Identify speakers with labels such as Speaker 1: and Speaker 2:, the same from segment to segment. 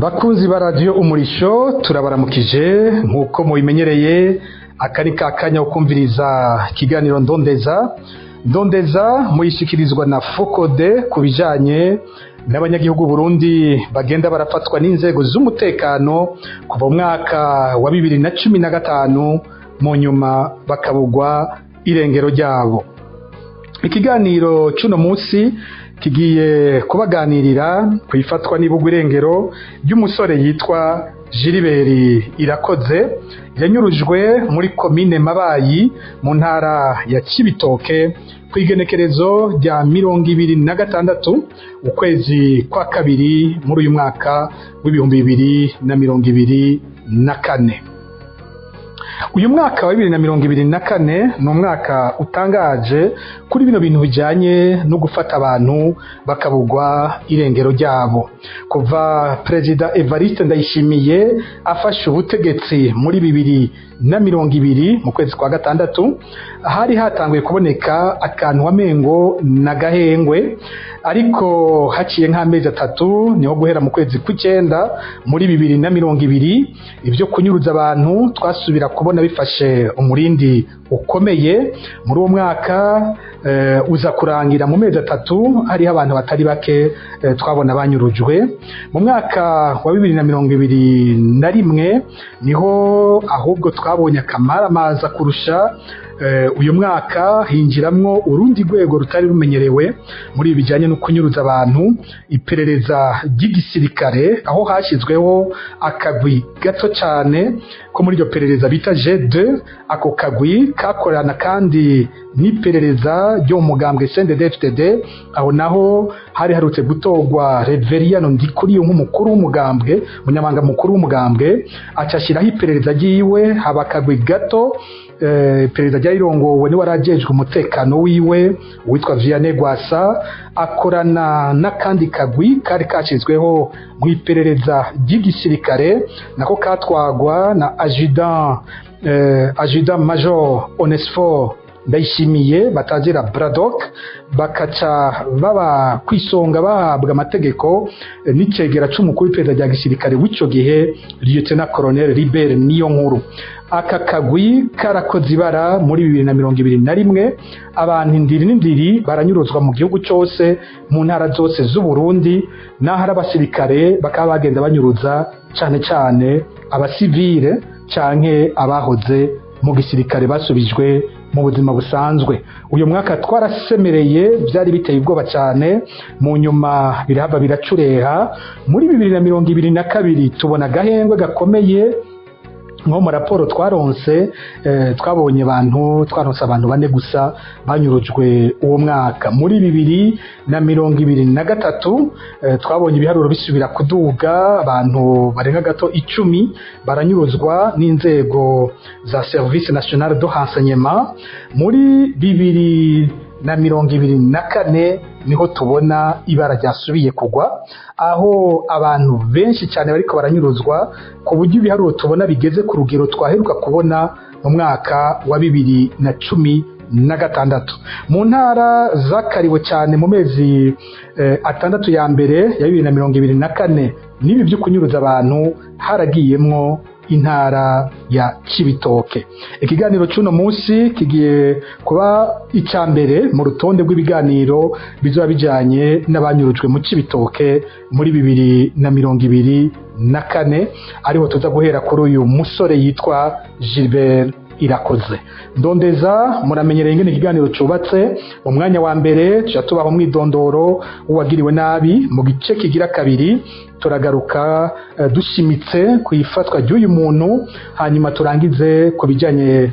Speaker 1: Bakunzi ba Radiyo Umurisho, turabaramukije. Nk'uko mubimenyereye, aka ni ka kanya ko kumviriza ikiganiro Ndondeza. Ndondeza muyishikirizwa na FOCODE ku bijanye n'abanyagihugu Burundi bagenda barafatwa n'inzego z'umutekano kuva mu mwaka wa 2015, mu nyuma bakabugwa irengero ryabo. Ikiganiro c'uno munsi kigiye kubaganirira ku ifatwa n'ibugwa irengero ry'umusore yitwa Gilbert Irakoze, yanyurujwe muri komine Mabayi mu ntara ya Cibitoke ku igenekerezo rya 26 ukwezi kwa kabiri muri uyu mwaka w'2024. Uyu mwaka wa 2024 ni umwaka utangaje kuri bino bintu bijanye no gufata abantu bakabugwa irengero ryabo. Kuva Perezida Evariste Ndayishimiye afashe ubutegetsi muri 2020 mu kwezi kwa gatandatu, hari hatanguye kuboneka akantu wamengo na gahengwe, ariko haciye nk'amezi 3, niho guhera mu kwezi kw'icenda muri 2020, ibyo kunyuruza abantu twasubira kubona bifashe umurindi ukomeye. Muri uwo mwaka uza kurangira mu mezi 3 hariho abantu batari bake twabona banyurujwe. Mu mwaka wa 2021 niho ahubwo twabonye akamaramaza kurusha. Uyu mwaka hinjiramwo urundi rwego rutari rumenyerewe muri ibi bijyanye no kunyuruza abantu, iperereza ry'igisirikare, aho hashyizweho akagwi gato cyane ko muri iryo perereza bita G2. Ako kagwi kakorana kandi n'iperereza ryo mu mugambwe CNDD-FDD. Aho naho hari harutse gutorwa Reveriyano Ndikuriyo nk'umukuru w'umugambwe, umunyamabanga mukuru w'umugambwe, aca ashyiraho iperereza ryiwe. Haba akagwi gato, iperereza ryarirongowe niwe warajejwe umutekano wiwe witwa Vianney Gwasa, akorana n'akandi kagwi kari kashizweho mu iperereza ry'igisirikare, nako katwagwa na adjudant major Onesphore Ndayishimiye batazira Braddock, bakaca baba kwisonga bahabwa amategeko n'icegera c'umukuru w'iperereza rya gisirikare w'ico gihe, Lieutenant Colonel Libert Niyonkuru. Aka kagwi karakoze ibara muri 2021, abantu indiri n'indiri baranyuruzwa mu gihugu cose, mu ntara zose z'u Burundi, n'aho ari abasirikare bakaba bagenda banyuruza cane cane abasivile canke abahoze mu gisirikare basubijwe mu buzima busanzwe. Uyu mwaka twarasemereye, byari biteye ubwoba cyane. Mu nyuma birahava biracureha. Muri 2022 tubona agahengwe gakomeye. Nko mu raporo twaronse, twabonye abantu, twaronse abantu bane gusa banyurujwe uwo mwaka. Muri 2023 twabonye ibiharuro bisubira kuduga, abantu barenga gato 10 baranyuruzwa n'inzego za Service National de Renseignement. Muri 2024 niho tubona ibara ryasubiye kugwa, aho abantu benshi cyane bariko baranyuruzwa, ku buryo ibiharuro tubona bigeze ku rugero twaheruka kubona mu mwaka wa 2016. Mu ntara zakariwe cyane mu mezi 6 ya mbere ya 2024 n'ibi byo kunyuruza abantu, haragiyemwo intara ya Cibitoke. Ikiganiro c'uno munsi kigiye kuba ica mbere mu rutonde rw'ibiganiro bizoba bijanye n'abanyurujwe mu Cibitoke muri 2024, ariho tuza guhera kuri uyu musore yitwa Gilbert Irakoze. Ndondeza muramenyereye ingene ikiganiro cubatse. Mu mwanya wa mbere tuja tubaha umwidondoro w'uwagiriwe nabi. Mu gice kigira kabiri turagaruka dushimitse ku ifatwa ry'uyu muntu, hanyuma turangize ku bijanye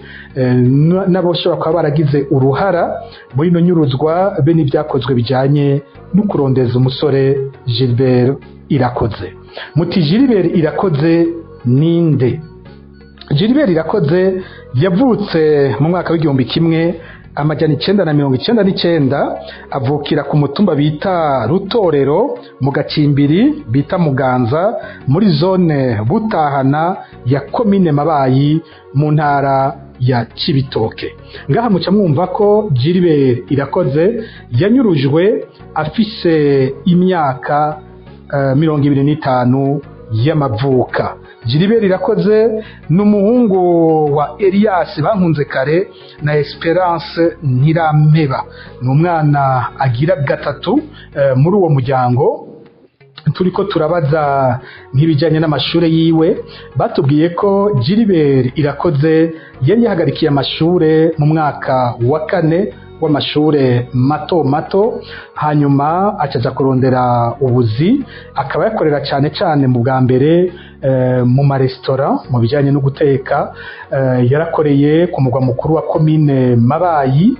Speaker 1: n'aboshobora kuba baragize uruhara muri ino nyuruzwa be n'ibyakozwe bijanye no kurondeza umusore Gilbert Irakoze. Muti Gilbert Irakoze ninde? Gilbert Irakoze yavutse mu mwaka w'1999, avukira ku mutumba bita Rutorero mu gacimbiri bita Muganza muri zone Butahana ya komine Mabayi mu ntara ya Cibitoke. Ngaha muca mwumva ko Gilbert Irakoze yanyurujwe afise imyaka 25. y'amavuka. Gilbert Irakoze ni umuhungu wa Elias Bankunze Kare na Esperance Ntirampeba, ni umwana agira gatatu muri uwo muryango. Turiko turabaza nk'ibijyanye n'amashure yiwe, batubwiye ko Gilbert Irakoze yari yahagarikiye amashure mu mwaka wa kane w'amashure mato mato, hanyuma acaja kurondera ubuzi, akaba yakorera cyane cyane mu bwa mbere mu maresitora mu bijyanye no guteka. Yarakoreye ku mugwa mukuru wa komine Mabayi,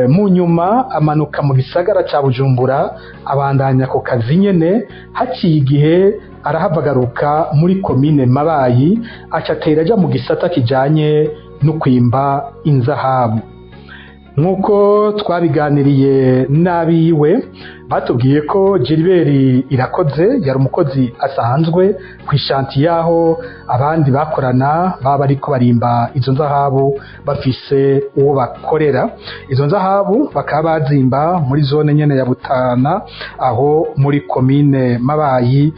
Speaker 1: mu nyuma amanuka mu gisagara ca Bujumbura abandanya ako kazi nyene. Haciye igihe arahavagaruka muri komine Mabayi, aca atera aja mu gisata kijanye no kwimba inzahabu. Nk'uko twabiganiriye n'abiwe, batubwiye ko Gilbert Irakoze yari umukozi asanzwe ku ishanti yaho abandi bakorana baba ariko barimba izo nzahabu bafise uwo bakorera. Izo nzahabu bakaba bazimba muri zone nyene ya Butana, aho muri komine Mabayi,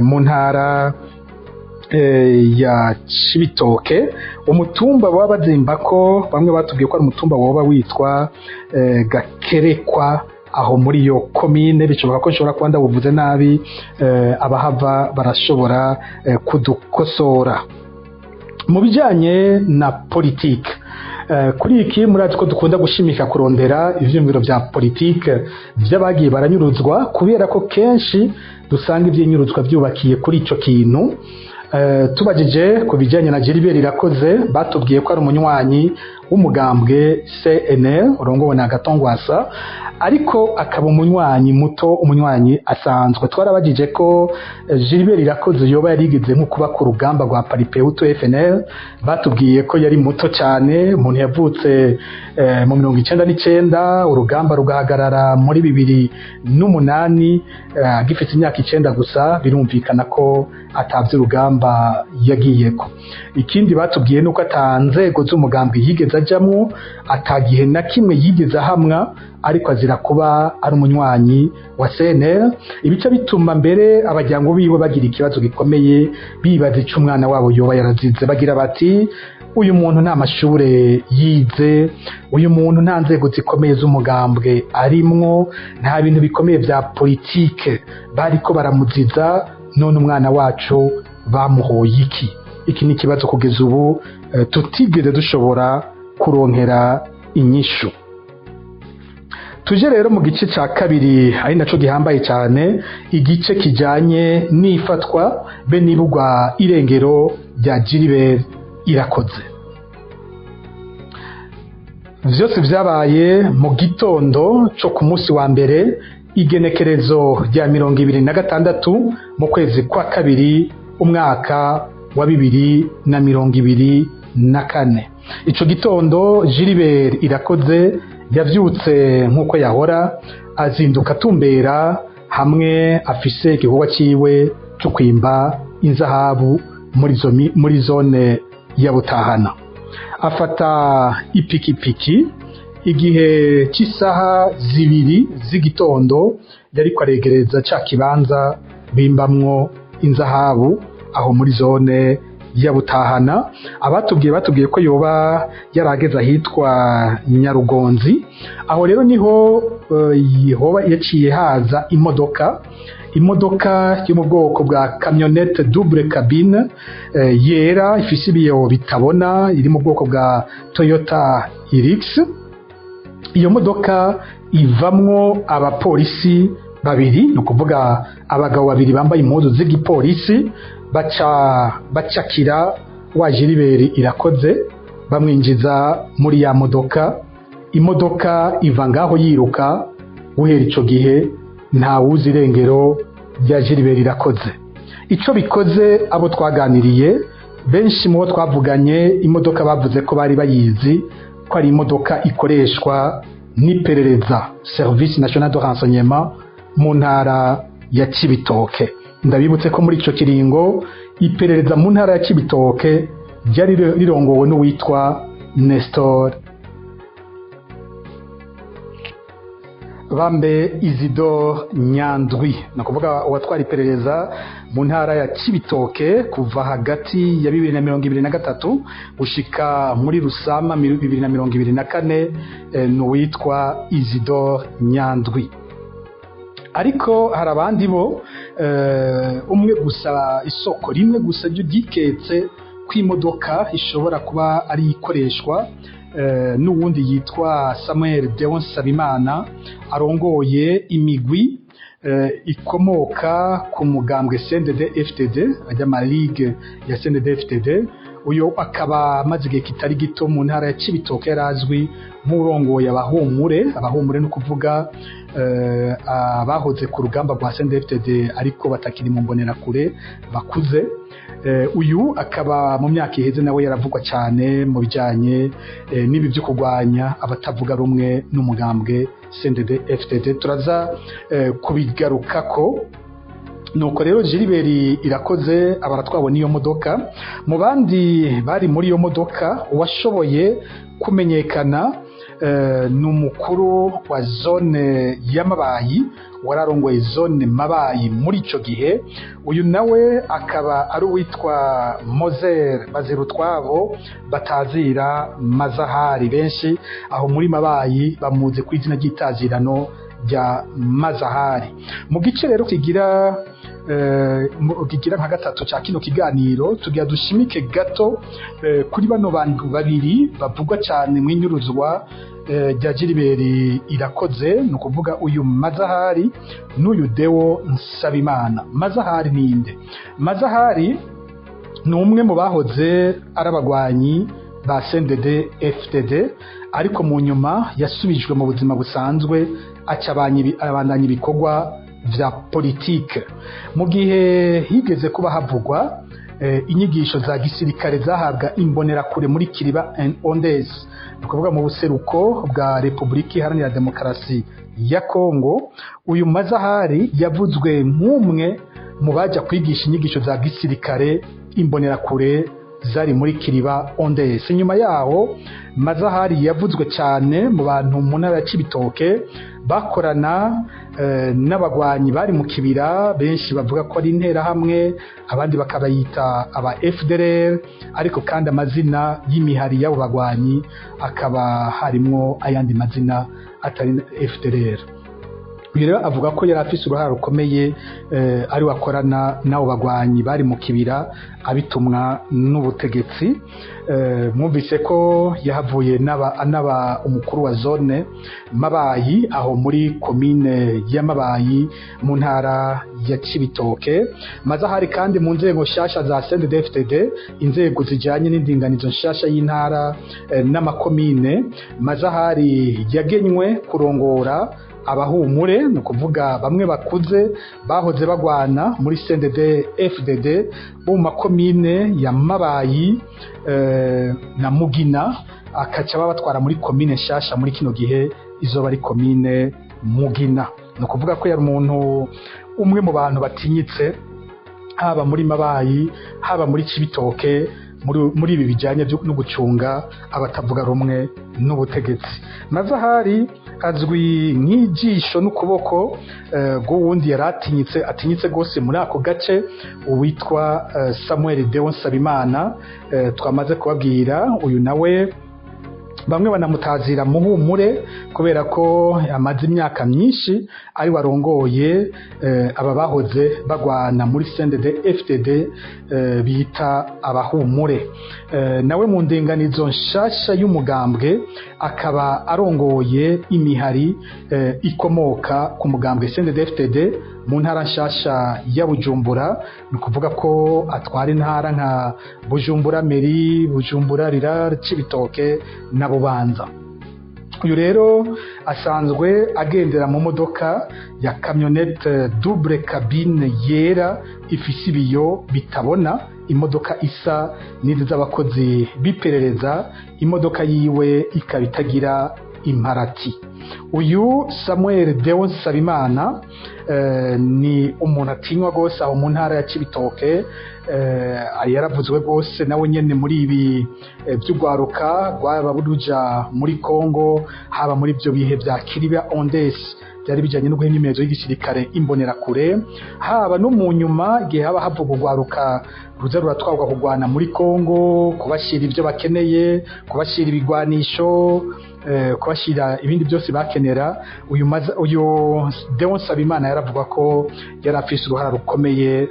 Speaker 1: mu ntara ya Cibitoke. Umutumba baba bazimba ko bamwe batubwiye ko ari umutumba woba witwa Gakerekwa, aho muri iyo komine. Bishoboka ko nshobora kuba ndawuvuze nabi, abahava barashobora kudukosora. Mu bijanye na politike, kuri iki murazi ko dukunda gushimika kurondera ivyiyumviro vya politike vy'abagiye baranyuruzwa, kubera ko kenshi dusanga ivy'inyuruzwa vyubakiye kuri ico kintu. Tubajije ku bijyanye na Gilbert Irakoze, batubwiye ko ari umunywanyi w'umugambwe CNL urongowe na Gatongwasa, ariko akaba umunywanyi muto, umunywanyi asanzwe. Twarabajije ko Gilbert Irakoze yoba yarigeze nko kuba ku rugamba rwa Palipehutu FNL, batubwiye ko yari muto cyane, umuntu yavutse mu 99, urugamba rugahagarara muri 2008, agifite imyaka 9 gusa. Birumvikana ko atavye urugamba yagiyeko. Ikindi batubwiye nuko ata nzego z'umugambi yigeze ajamwo, atagihe na kimwe yigeze ahamwa, ariko azira kuba ari umunywanyi wa CNL. Ibice bituma mbere abajyango biwe bagira ikibazo gikomeye, bibaza ico umwana wabo yoba yarazize. Bagira bati: uyu muntu nta mashure yize, uyu muntu nta nzego zikomeye z'umugambwe arimwo, nta bintu bikomeye vya politike bariko baramuziza, none umwana wacu bamuhoye iki? Iki ni ikibazo kugeza ubu tutigeze dushobora kuronkera inyishu. Tuje rero mu gice ca kabiri, ari naco gihambaye cyane, igice kijanye n'ifatwa be nibugwa irengero rya Gilbert Irakoze. Vyose vyabaye mu gitondo co ku munsi wa mbere, igenekerezo rya 26 mu kwezi kwa kabiri, umwaka wa 2024. Ico gitondo Gilbert Irakoze yavyutse nk'uko yahora azinduka, atumbera hamwe afise igikorwa ciwe co kwimba inzahabu muri zone ya Butahana. Afata ipikipiki igihe cy'isaha 2 z'igitondo, yariko aregereza ca kibanza bimbamwo inzahabu aho muri zone ya Butahana. Abatubwiye ko yoba yarageze ahitwa Nyarugonzi. Aho rero niho hoba yaciye haza imodoka yo mu bwoko bwa camionnette double cabine, yera, ifise ibiyo bitabona, iri mu bwoko bwa Toyota Hilux. Iyo modoka ivamwo abapolisi babiri, ni ukuvuga abagabo babiri bambaye impuzu z'igipolisi, baca bacakira wa Gilbert Irakoze, bamwinjiza muri ya modoka. Imodoka iva ngaho yiruka. Guhera ico gihe ntawuzi irengero rya Gilbert Irakoze. Ico bikoze, abo twaganiriye benshi mu bo twavuganye, imodoka bavuze ko bari bayizi, ko ari imodoka ikoreshwa n'iperereza, Service National de Renseignement, mu ntara ya Cibitoke. Ndabibutse ko muri ico kiringo iperereza mu ntara ya Cibitoke ryari rirongowe n'uwitwa Nestor. Bambe Isidore Nyandwi, ni ukuvuga uwatwara iperereza mu ntara ya Cibitoke kuva hagati ya 2023 gushika muri Rusama 2024, ni uwitwa Isidore Nyandwi. Ariko hari abandi bo umwe gusa, isoko rimwe gusa ryo ryiketse ko imodoka ishobora kuba ari ikoreshwa n'uwundi yitwa Samuel Deon Sabimana, arongoye imigwi ikomoka ku mugambwe CNDD FDD, ajya ma ligue ya CNDD FDD. Uyo akaba amaze igihe kitari gito mu ntara ya Cibitoke, yarazwi nk'urongoye abahumure. Abahumure ni ukuvuga abahoze ku rugamba rwa CNDD-FDD ariko batakiri mu mbonerakure, bakuze. Uyu akaba mu myaka iheze nawe yaravugwa cyane mu bijyanye n'ibi byo kurwanya abatavuga rumwe n'umugambwe CNDD-FDD. Turaza kubigarukako. Nuko rero Gilbert Irakoze abaratwawe n'iyo modoka. Mu bandi bari muri iyo modoka, uwashoboye kumenyekana ni umukuru wa zone y'Amabayi, wararongoye zone Mabayi muri ico gihe. Uyu nawe akaba ari uwitwa Moser Bazirutwabo, batazira Mazahari. Benshi aho muri Mabayi bamuzi ku izina ry'itazirano rya Mazahari. Mu gice rero kigira nka gatatu ca kino kiganiro, tugira dushimike gato kuri bano bantu babiri bavugwa cyane mu inyuruzwa rya Gilbert Irakoze, ni ukuvuga uyu Mazahari n'uyu Deo Nsabimana. Mazahari ninde? Mazahari ni umwe mu bahoze ari abagwanyi ba CNDD FDD, ariko mu nyuma yasubijwe mu buzima busanzwe, aca abandanya ibikorwa vya politike. Mu gihe higeze kuba havugwa inyigisho za gisirikare zahabwa imbonerakure muri Kiriba Ondes, ni ukuvuga mu buseruko bwa Repubulika Iharanira Demokarasi ya Kongo, uyu Mazahari yavuzwe nk'umwe mu baja kwigisha inyigisho za gisirikare imbonerakure zari muri Kiriba Ondes. Inyuma yaho Mazahari yavuzwe cyane mu bantu mu ntara ya Cibitoke bakorana n'abagwanyi bari mu kibira, benshi bavuga ko ari interahamwe, abandi bakabayita aba FDLR, ariko kandi amazina y'imihari y'abo bagwanyi akaba harimwo ayandi mazina atari FDLR. Uyu rero avuga ko yari afise uruhara rukomeye, ari wakorana n'abo bagwanyi bari mu kibira abitumwa n'ubutegetsi. Mwumvise ko yahavuye anaba umukuru wa zone Mabayi aho muri komine ya Mabayi mu ntara ya Cibitoke. Mazahari kandi mu nzego nshasha za CNDD-FDD, inzego zijanye n'indinganizo nshasha y'intara n'amakomine, Mazahari yagenywe kurongora abahumure, ni ukuvuga bamwe bakuze bahoze bagwana muri CNDD FDD bo mu makomine ya Mabayi na Mugina, akaca babatwara muri komine nshasha muri kino gihe izoba ari komine Mugina. Ni ukuvuga ko yari umuntu umwe mu bantu batinyitse haba muri Mabayi, haba muri Cibitoke, muri ibi bijyanye no gucunga abatavuga rumwe n'ubutegetsi. Mazahari azwi nk'ijisho n'ukuboko rw'uwundi yari atinyitse rwose muri ako gace, uwitwa Samuel Deo Nsabimana, twamaze kubabwira. Uyu nawe bamwe banamutazira muhumure kubera ko amaze imyaka myinshi ari warongoye aba bahoze bagwana muri CNDD FDD, bita abahumure. Nawe mu ndinganizo nshasha y'umugambwe akaba arongoye imihari ikomoka ku mugambwe CNDD FDD mu ntara nshasha ya Bujumbura, ni ukuvuga ko atwara intara nka Bujumbura Meri, Bujumbura Rirare, Cibitoke na Bubanza. Uyu rero asanzwe agendera mu modoka ya camionnette double cabine yera ifise ibiyo bitabona, imodoka isa n'izi z'abakozi b'iperereza, imodoka yiwe ikaba itagira imparati. Uyu Samuel Deo Nsabimana ni umuntu atinywa rwose aho mu ntara ya Cibitoke, yaravuzwe rwose nawe nyene muri ibi vy'urwaruka rwaba ruja muri Kongo, haba muri ivyo bihe vya Kiriba Ondes. byari bijanye no guha imyimenyerezo y'igisirikare imbonerakure, haba no mu nyuma igihe haba havuga urwaruka ruza ruratwarwa kurwana muri Kongo, kubashira ibyo bakeneye, kubashira ibigwanisho, kubashira ibindi byose bakenera. Uyu Deo Nsabimana yaravuga ko yari afise uruhara rukomeye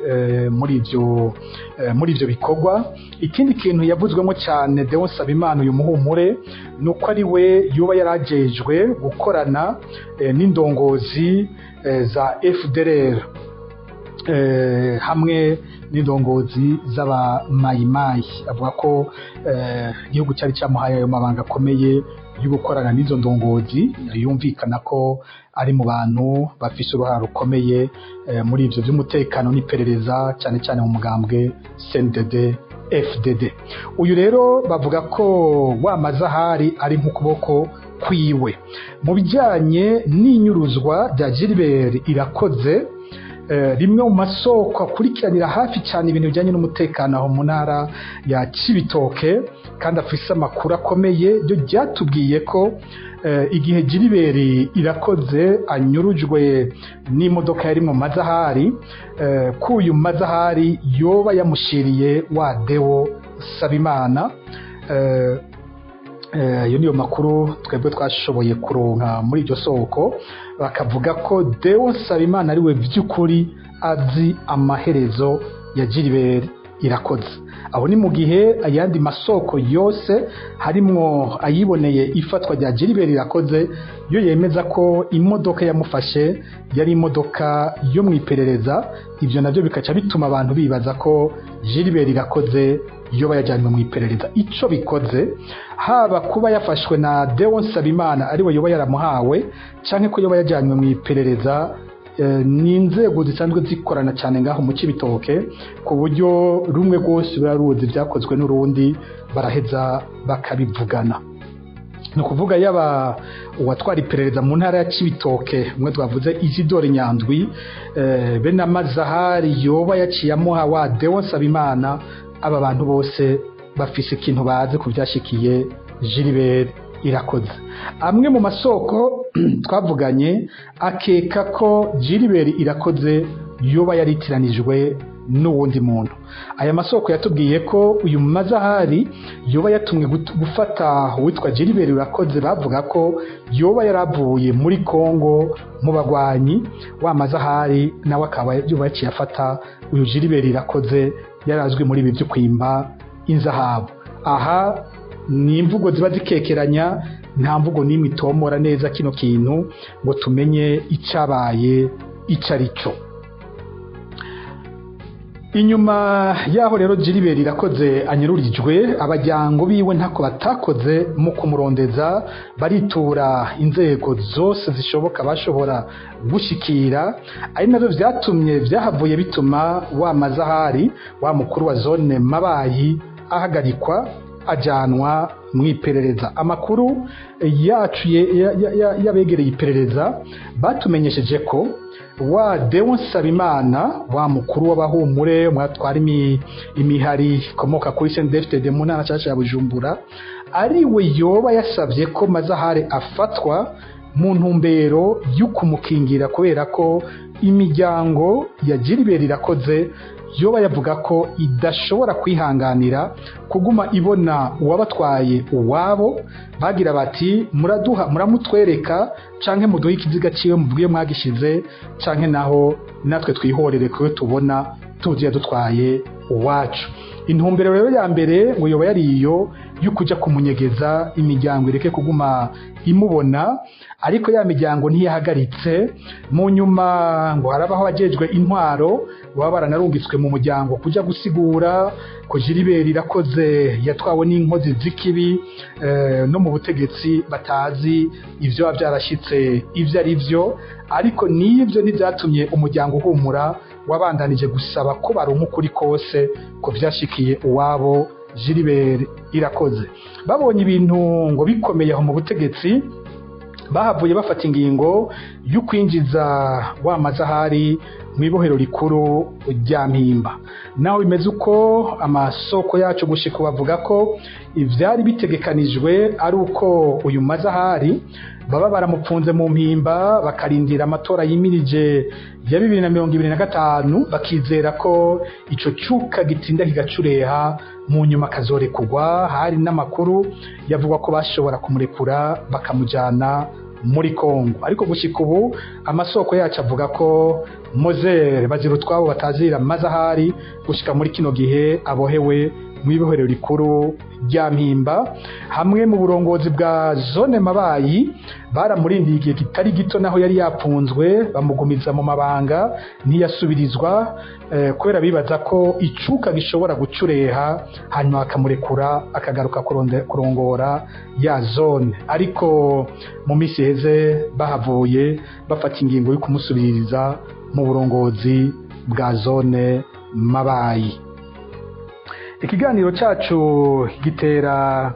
Speaker 1: muri ivyo bikorwa. Ikindi kintu yavuzwemo cyane Deo Nsabimana uyu muhumure, nuko ari we yoba yarajejwe gukorana n'indongozi za FDLR hamwe n'indongozi z'abamayimayi. Avuga ko igihugu cyari cyamuhaye ayo mabanga akomeye yo gukorana n'izo ndongozi, yumvikana ko ari mu bantu bafise uruhara rukomeye muri ivyo by'umutekano n'iperereza, cyane cyane mu mugambwe CNDD FDD. Uyu rero bavuga ko wa Mazahari ari nk'ukuboko kwiwe mu bijyanye n'inyuruzwa rya Gilbert Irakoze. Rimwe mu masoko akurikiranira hafi cyane ibintu bijyanye n'umutekano aho mu ntara ya Cibitoke, kandi afise amakuru akomeye, ryo ryatubwiye ko igihe Gilbert Irakoze anyurujwe n'imodoka yari mu Mazahari, ko uyu Mazahari yoba yamushiriye wa Deo Nsabimana. Iyo niyo makuru twebwe twashoboye kuronka muri iryo soko. Bakavuga ko Deo Nsabimana ariwe vy'ukuri azi amaherezo ya Gilbert Irakoze. Aho ni mu gihe ayandi masoko yose harimwo ayiboneye ifatwa rya Gilbert Irakoze yo yemeza ko imodoka yamufashe yari imodoka yo mu iperereza. Ivyo navyo bikaca bituma abantu bibaza ko Gilbert Irakoze yoba yajanywe mu iperereza. Ico bikoze, haba kuba yafashwe na Deo Nsabimana ariwe yoba yaramuhawe, canke ko yoba yajanywe mu iperereza, ni inzego zisanzwe zikorana cyane ngaho mu Cibitoke, ku buryo rumwe rwose ruraruzi byakozwe n'urundi, baraheza bakabivugana. Ni ukuvuga yaba uwatwara iperereza mu ntara ya Cibitoke, umwe twavuze Isidore Nyandwi, be na Mazahari yoba yaciye amuha wa Deo Nsabimana, aba bantu bose bafise ikintu bazi ku byashikiye Gilbert Irakoze. Amwe mu masoko twavuganye akeka ko Gilbert Irakoze yoba yaritiranijwe n'uwundi muntu. Aya masoko yatubwiye ko uyu Mazahari yoba yatumwe gufata uwitwa Gilbert Irakoze, bavuga ko yoba yaravuye muri Kongo mu bagwanyi. Wa Mazahari nawe akaba yoba yaciye afata uyu Gilbert Irakoze yarazwi muri ibi byo kwimba inzahabu. Aha ni imvugo ziba zikekeranya, nta mvugo n'imwe itomora neza kino kintu ngo tumenye icabaye ico ari cyo. Inyuma yaho rero Gilbert Irakoze anyururijwe, abajyango biwe ntako batakoze mu kumurondeza, baritura inzego zose zishoboka bashobora gushikira, ari navyo vyatumye vyahavuye bituma wa Mazahari wa mukuru wa zone Mabayi ahagarikwa ajanwa mu iperereza. Amakuru yacu yabegereye iperereza batumenyesheje ko wa Deo Nsabimana wa mukuru w'abahumure mwatwara imihari ikomoka kuri CNDD-FDD mu ntara nshasha ya Bujumbura, ari we yoba yasavye ko Mazahari afatwa mu ntumbero yo kumukingira, kubera ko imiryango ya Gilbert Irakoze yoba yavuga ko idashobora kwihanganira kuguma ibona uwabatwaye uwabo. Bagira bati muraduha, muramutwereka canke muduhe ikiziga ciwe mubwiye mwagishize, canke naho natwe twihorere kuko tubona tugiye dutwaye uwacu. Intumbero rero ya mbere ngo yoba yari iyo yo kuja kumunyegeza imiryango ireke kuguma imubona, ariko ya miryango ntiyahagaritse. Mu nyuma ngo harabaho abajejwe intwaro baba baranarungitswe mu muryango kuja gusigura ko Gilbert Irakoze yatwawe n'inkozi z'ikibi, no mu butegetsi batazi ivyo byarashitse ivyo ari vyo. Ariko n'ivyo ntibyatumye umuryango uhumura, wabandanije gusaba ko baronka ukuri kose ko vyashikiye uwabo Gilbert Irakoze. Babonye ibintu ngo bikomeye aho mu butegetsi, bahavuye bafata ingingo yo kwinjiza wa Mazahari mu ibohero rikuru rya Mpimba. Naho bimeze uko, amasoko yacu gushika bavuga ko ivyari bitegekanijwe ari uko uyu Mazahari baba baramupfunze mu Mpimba, bakarindira amatora yimirije ya 2025, bakizera ko ico cuka gitinda kigacureha, mu nyuma kazorekurwa. Hari n'amakuru yavuga ko bashobora kumurekura bakamujana muri Kongo, ariko gushika ubu amasoko yacu avuga ko Mozere Bazirutwabo batazira Mazahari gushika muri kino gihe abohewe mw'ibohero rikuru rya Mpimba hamwe mu burongozi bwa zone Mabayi. Baramurindiye igihe kitari gito naho yari yapfunzwe, bamugumiza mu mabanga, ntiyasubirizwa, kubera bibaza ko icuka gishobora gucureha, hanyuma bakamurekura akagaruka kurongora ya zone. Ariko mu minsi iheze bahavuye bafata ingingo yo kumusubiriza mu burongozi bwa zone Mabayi. Ikiganiro cyacu gitera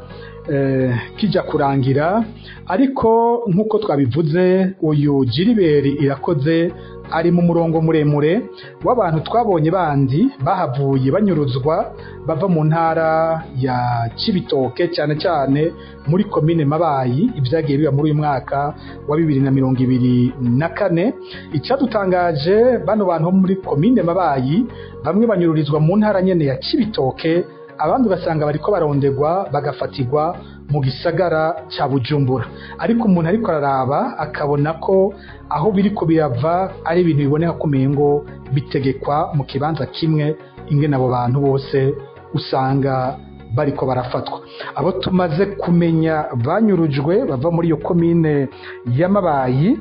Speaker 1: kijya kurangira, ariko nk'uko twabivuze, uyu Gilbert Irakoze ari mu murongo muremure w'abantu twabonye bandi bahavuye banyuruzwa bava mu ntara ya Cibitoke, cyane cyane muri komine Mabayi, ibyagiye biba muri uyu mwaka wa 2024. Icyadutangaje, bano bantu bo muri komine Mabayi bamwe banyururizwa mu ntara nyene ya Cibitoke, abandi ugasanga bariko barondegwa bagafatirwa mu gisagara ca Bujumbura. Ariko umuntu ariko araraba akabona ko aho biriko birava ari ibintu biboneka ko umengo bitegekwa mu kibanza kimwe, ingene abo bantu bose usanga bariko barafatwa. Abo tumaze kumenya banyurujwe bava muri iyo komine ya Mabayi,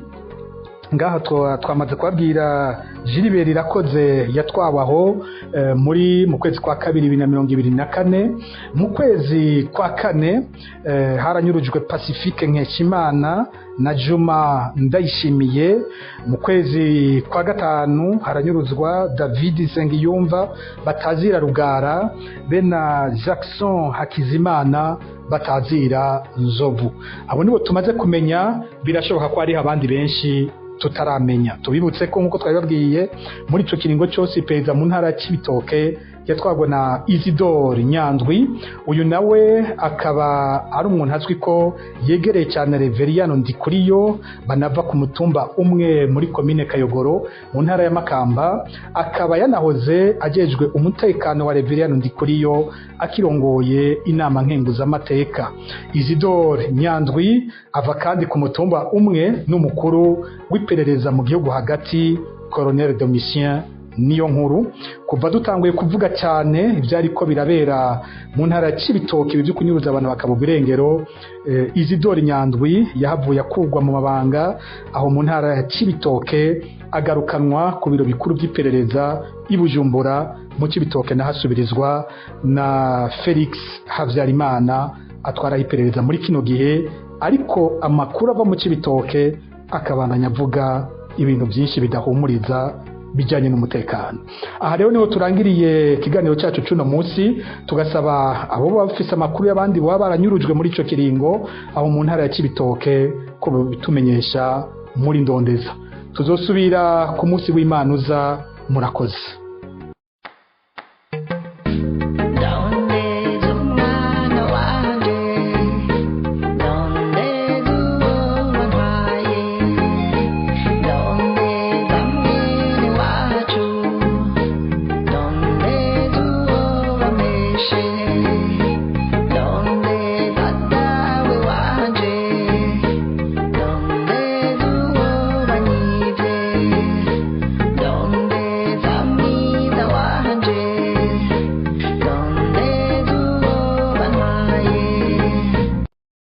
Speaker 1: ngaha twamaze kubabwira Gilbert Irakoze yatwawe aho muri mu kwezi kwa kabiri 2024. Mu kwezi kwa kane haranyurujwe Pacifique Nkeshimana na Juma Ndayishimiye. Mu kwezi kwa gatanu haranyuruzwa David Nsengiyumva batazira Rugara be na Jackson Hakizimana batazira Nzovu. Abo nibo tumaze kumenya, birashoboka ko hariho abandi benshi tutaramenya. Tubibutse ko nk'uko twabibabwiye, muri ico kiringo cyose iperereza mu ntara ya Cibitoke yatwagwa na Isidore Nyandwi. Uyu nawe akaba ari umuntu azwi ko yegereye cyane Reveriyano Ndikuriyo, banava ku mutumba umwe muri komine Kayogoro mu ntara ya Makamba, akaba yanahoze ajejwe umutekano wa Reveriyano Ndikuriyo akirongoye inama nkenguzamateka. Isidore Nyandwi ava kandi ku mutumba umwe n'umukuru w'iperereza mu gihugu hagati, Colonel Domitien Niyo Nkuru. Kuva dutanguye kuvuga cyane ibyari ko birabera mu ntara ya Cibitoke, ibi byo kunyuruza abantu bakabugwa irengero, Isidore Nyandwi yahavuye akurwa mu mabanga aho mu ntara ya Cibitoke, agarukanwa ku biro bikuru by'iperereza i Bujumbura. Mu Cibitoke nahasubirizwa na Felix Havyarimana atwara iperereza muri kino gihe, ariko amakuru ava mu Cibitoke akabandanya avuga ibintu byinshi bidahumuriza bijyanye n'umutekano. Aha rero niho turangiriye ikiganiro cyacu cuno munsi, tugasaba abo bafise amakuru y'abandi baba baranyurujwe muri ico kiringo aho mu ntara ya Cibitoke ko bitumenyesha muri Ndondeza. Tuzosubira ku munsi w'Imana uza. Murakoze.